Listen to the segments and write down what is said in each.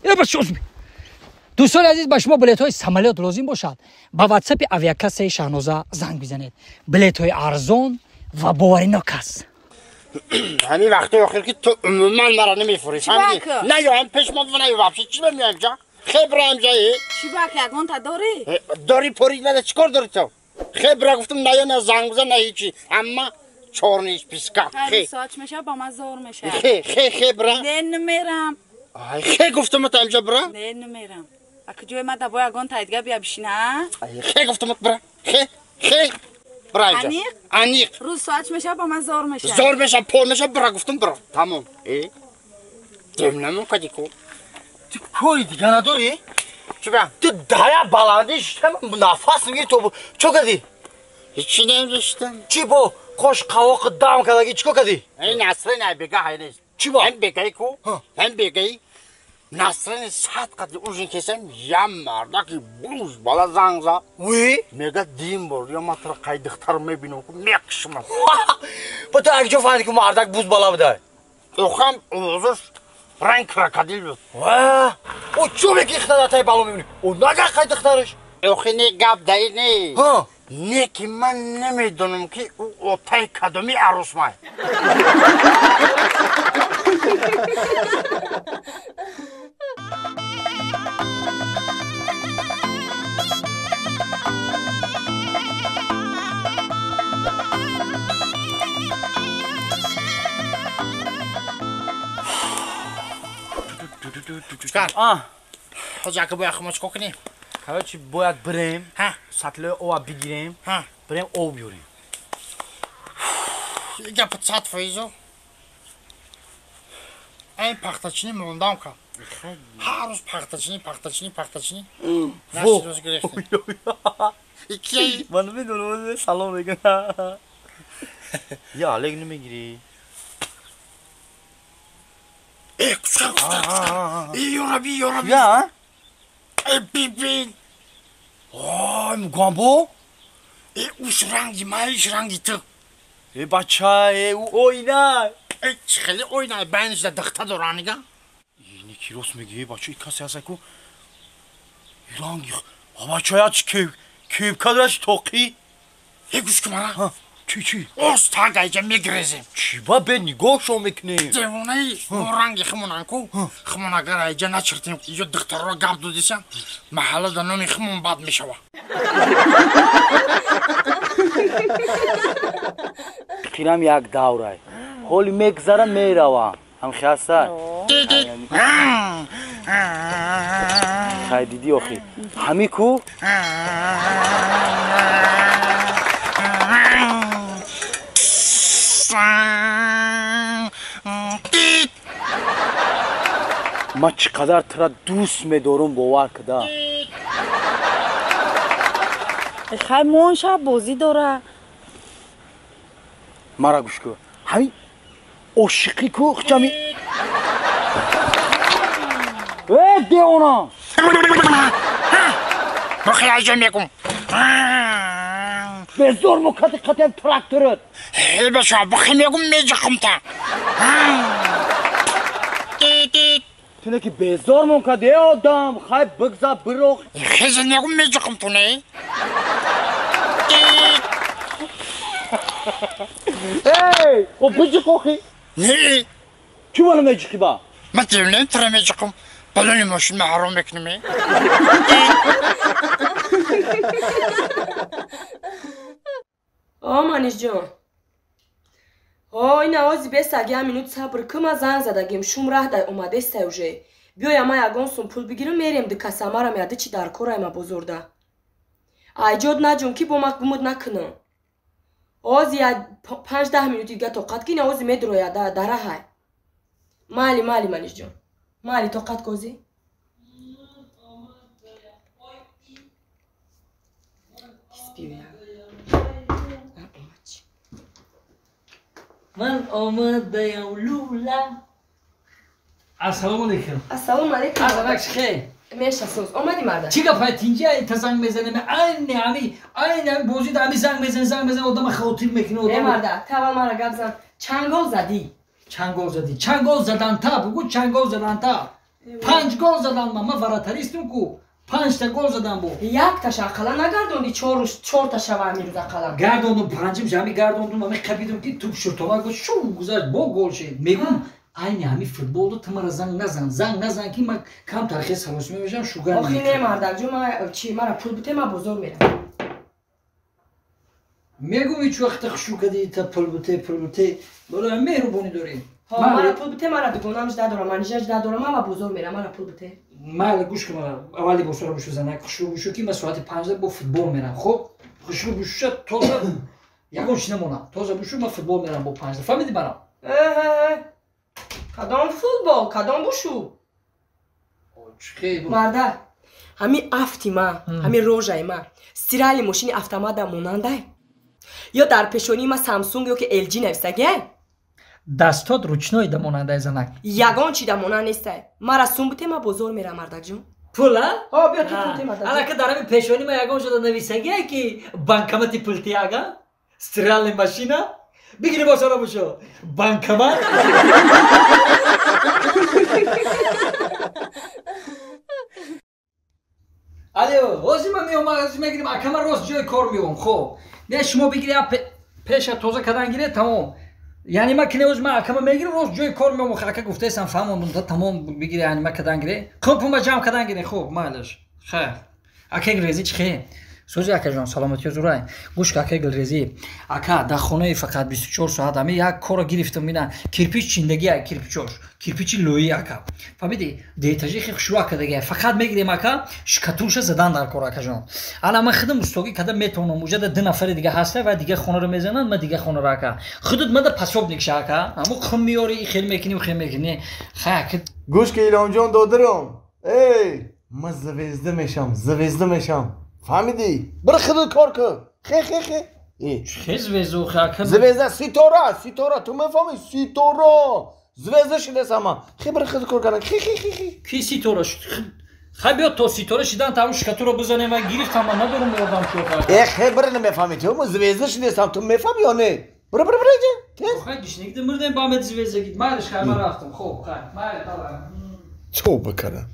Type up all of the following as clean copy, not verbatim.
Дӯстони азиз, ба шумо билетҳои самолёт лозим бошад, ба ватсапи авиакассаи Шаҳноза занг бизанед. Билетҳои арзон ва боваринок аст. Ҳамин вақтҳои охир ки ту умуман маро намефурӣ, фаҳмидӣ? На ё ҳам пеш мо, на ё вообще чӣ мемиям ҷа? Хебра ҳам ҷаи? Чӣ бак, ягонта дорӣ? Дорӣ порӣ нада, чӣ кор дорӣ ту? Хебра гуфтам, на ё на занг бизан, на ҳечи. Амма чорный списка. Хе. Соат меша ба ман зор меша. Хе, хе, хебра. Не, намерам. Ай, хе гуфтам та инҷа бра? Не, намерам. Ака ҷои ма да бо ягон тайдга бия бишина? Ай, хе гуфтам бра. Хе, хе. Бра инҷа. Аниқ? Аниқ. Рӯз соат меша ба ман зор меша. Зор меша, пор меша, бра гуфтам бра. Тамом. Э. Демнамон кади ку. Ту кори дига надорӣ? Чӣ ба? Ту дая баландӣ шиштам, нафас мегирӣ то чо кардӣ? Ҳечи намештам. Чӣ бо қош қавоқи дам кардагӣ чӣ кор кардӣ? Ин Насрин ай бега ҳайнест. Чӣ бо? Ҳам бегаи ку, ҳам бегаи Насрин сад қадри ужин кесам, ям мардаки буз бала занг зад. Уи? Мега дим бор, я ма туро қай духтар мебинам ку мекушам. Ба ту як ҷо фаҳмидӣ ку мардак буз бала будай? Охам овозаш ранг крокодил буд. Ва? О чо меки ихтара тай бало мебинӣ? О нага қай духтараш? Охи не гап даи не. Ҳа. Не ки ман намедонам ки ӯ отай кадоми арӯсмай. Чикар? Ҳозир ака бояд хумо чикор кунем? Короче, бояд бирем, сатлои ова бигирем, бирем об биёрем. Гапат 100%. Айн пахтачинӣ мондам ка. Ҳар рӯз пахтачинӣ, пахтачинӣ, пахтачинӣ. Наши гирифтем. Ики? Ман намедонам, салом мекунам. Я Олег намегирӣ? Э, кучка, кучка, кучка. Э, ёраби, ёраби. Я? Э, бибин. Ой, мугамбо? Э, уш ранги май, иш ранги ту. Э, бача, э, ӯ оина. Э, чӣ хеле оина, байнишда духта доранига? Ини ки рост мегӣ, бача, и касе ҳаста ку? Ранги, бача, я чи кепка дораш тоқӣ? Э, гӯш кун мана. Чӣ, чӣ? Оз тага иҷа мегирезем. Чӣ ба бе нигоҳшон мекунем? Девонаи мо ранги химонан ку? Химон агар иҷа начиртем, иҷо духтарро гап додисам, маҳалла да номи химон бад мешава. Қирам як даврай. Ҳоли мегзара меравам. Ҳам хиаса? Хай дидӣ охи. Ҳами ку? Ман чӣ қадар тура дӯст медорам, бовар куда. Хай мон шаб бозӣ дора. Мара гӯш кун. Ҳамин ошиқӣ ку хчами. Э, девона! Бохи айҷа мекун. Безор мо кати қатиам тракторат. Э, баша, бохи мегум меҷиқум та. Туне ки безор мон кади, э одам, хай бигза бироқ. Хези мегум меҷиқум ту не? Эй, о биҷиқ охи. Не. Чӣ бала меҷиқӣ ба? Ман девонаем тура меҷиқум. Балони мошин ма ҳаром мекунем. О, Манишҷон. О, ин авози бесаг я минут сабр ку, ма занг задагим, шум раҳ дай омадестай уже. Биёя ма ягон сум пул бигирам, мерем ду касамарам яды чи дар корай ма бозорда. Айҷод наҷун ки бо ма гумуд накунам. Ози я 5-10 минути дига тоқат ки, ин авози медроя дараҳай. Майли, майли, Манишҷон. Майли, тоқат козӣ. Ман омадаям лула. Ассалому алейкум. Ассалому алейкум. Азанак шихе. Меша соз. Омади марда. Чӣ гап тинҷа та занг мезанем? Айни ами, айни ами бозӣ да ами занг мезанем, занг мезанем, одама хотир мекунад, Э одама. марда, та аввал мара гап зан. Чанд гол задӣ? Чанд гол задӣ? Чанд гол задан та, бугу чанд гол задан та. 5 гол задам ман вратаристум ку 5 та гол задам бо. Як таша ақала нагардонди 4 та шава амирӯз ақала. Гардондум панҷим ҷами гардондум ами қабидум ки туп шуртома гуфт шу гузашт бо гол шид. Мегум айни ҳами футболду ту мара занг назан занг назан ки ман кам тархи саросима мешавам шугар. Охи не мардакҷон ма чи мара пул бите ма бозор мерам. Мегум ҳеҷ вақт хушу кади та пул бите барои меҳрубонӣ дорӣ. Мара пул бите мара дугонам жда дорам манижа жда дорам ма бозор мерам мара пул бите. Майли гӯш кун мара аввал либосҳоро бушу занак хушрӯ бушу ки ман соати 5 бо футбол мерам. Хоб хушрӯ бушуша тоза ягон чи намонам. Тоза бушу ман футбол мерам бо 5. Фаҳмидӣ мара? Кадом футбол кадом бушу? Марда ҳами афти ма ҳами рожаи ма стирали мошини автомата монандай ё дар пешонии ма Самсунг ё ки LG нависагиай? Дастот ручной да монандай занак. Ягон чи да монанд нестай. Мара сум бите ма бозор мерам мардакҷон. Пула? Ҳо биё ту пул те мардакҷон. Алака дар ҳами пешонии ма ягон шуда нависагиай ки банкомати пулти ага? Стиральная машина? Бигири бозора бушо. Банкомат? Алло, ҳозир ман меом, ҳозир мегирим, акама рост ҷои кор меом, хоб. Не шумо бигири пеша тоза кардан гире, тамом. Яъне ман кине ҳозир ман акама мегирим, рост ҷои кор меом, ака гуфтаесам фаҳмондум, та тамом бигири, яъне ман кардан гире. Хуб, пума ҷамъ кардан гире, хуб, майлаш. Хайр. Ака Гилрезӣ чӣ хе? Сӯзи акаҷон, саломатиё зурай. Гӯш ка ака Гилрезӣ. Ака дар хонаи фақат 24 соат ами як корро гирифтам ина кирпич чиндагия кирпичош. Кирпичи лӯӣ ака. Фаҳмидӣ? Деэтажи хе хушрӯ ака дагия. Фақат мегирем ака шкатурша задан дар кор акаҷон. Ана ман худам устогӣ када метавонам. Уҷада 2 нафари дига ҳаста ва дига хонаро мезананд, ман дига хонаро ака. Худут мада пособник ша ака. Ҳамо хум меёри, хел мекунӣ, хел мекунӣ. Хай ака. Гӯш ка Илҳомҷон додарам. Эй, ман звезда мешам, звезда мешам. Фаҳмидӣ? Бира худут кор кун. Хе хе хе. Хе звезду ака. Звезда ситора, ситора, ту мефаҳмӣ? Ситора. Звезда шидасам ман. Хе бира худут кор кардан. Хе хе хе хе. Ки ситора шуд? Хай биё то ситора шидан тамом шкатуро бизанем ва гирифтам ман надорам ёдам чӣ охар. Э хе бира намефаҳмӣ ту? Ман звезда шидасам, ту мефаҳмӣ ё не? Бира бира бира ҷа. Тез. Хай гишнигида мурдем ба мед звезда гид. Майлиш хай ман рафтам. Хоб хай. Майли давай. Тавба кардам.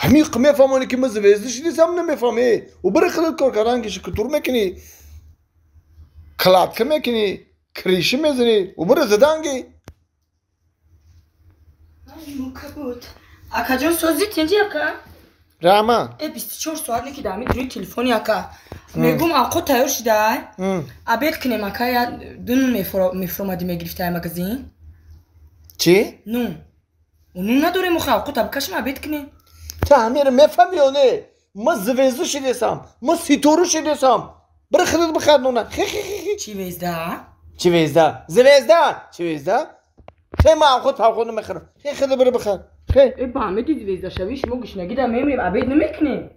ҳамин мефаҳмонӣ ки ман звезда шидасам намефаҳмӣ. Ӯ бира худут кор кардан ки шкатур мекунӣ, кладка мекунӣ, криши мезанӣ, ӯ бира заданги. Мукабут. Акаҷон созӣ тинҷи ака? Раҳмат. Э 24 соат не ки дар ҳамин рӯи телефони ака. Мегум авқот тайёр шидай. Обед кунем ака, я ду нун мефуромадӣ мегирифтай магазин. Чӣ? Нун. Нун надорем охи авқота бикашем обед кунем. Ту ҳамеро мефаҳмӣ ё не? Ман звезда шидасам, ман ситора шидасам. Бира худут бихар нуна. Хе хе хе хе. Чӣ звезда? Чӣ звезда? Звезда? Чӣ звезда? Хе ман авқот павқот намехӯрам. Хе худут бира бихар. Хе. Э ба ҳамеди звезда шавӣ шумо гушнагида мемирем, обед намекунем.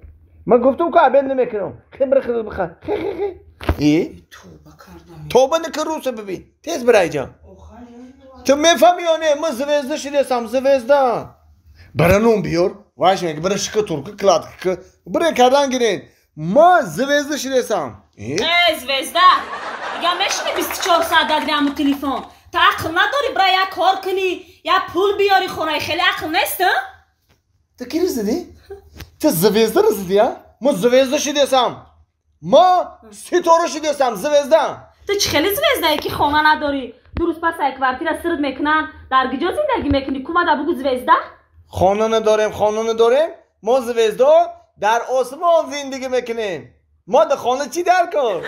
Ман гуфтам ки обед намекунам. Хе бира худут бихар. Хе хе хе. Э? Тавба кардам. Тавба накун, руса бибин. Тез бира иҷа. Ту мефаҳмӣ ё не? Ман звезда шидасам, звезда. Бира нун биёр. Ваш мега бира шкатурка, кладка, бира кардан гирен. Ма звезда шидасам. Э, звезда. Дига мешини 24 соат дар ҳаму телефон. Ту ақл надорӣ бира як кор кунӣ, як пул биёрӣ хонаи, хеле ақл нест, а? Ту ки ризидӣ? Ту звезда ризидӣ, а? Ма звезда шидасам. Ма ситора шидасам, звезда. Ту чӣ хеле звездае ки хона надорӣ? Ду рӯз пас ай квартира сирд мекунанд, дар куҷо зиндагӣ мекунӣ? Кумада бугу звезда? Хона надорем, хона надорем. Мо звезда дар осмон зиндагӣ мекунем. Мо дар хона чӣ дар кор?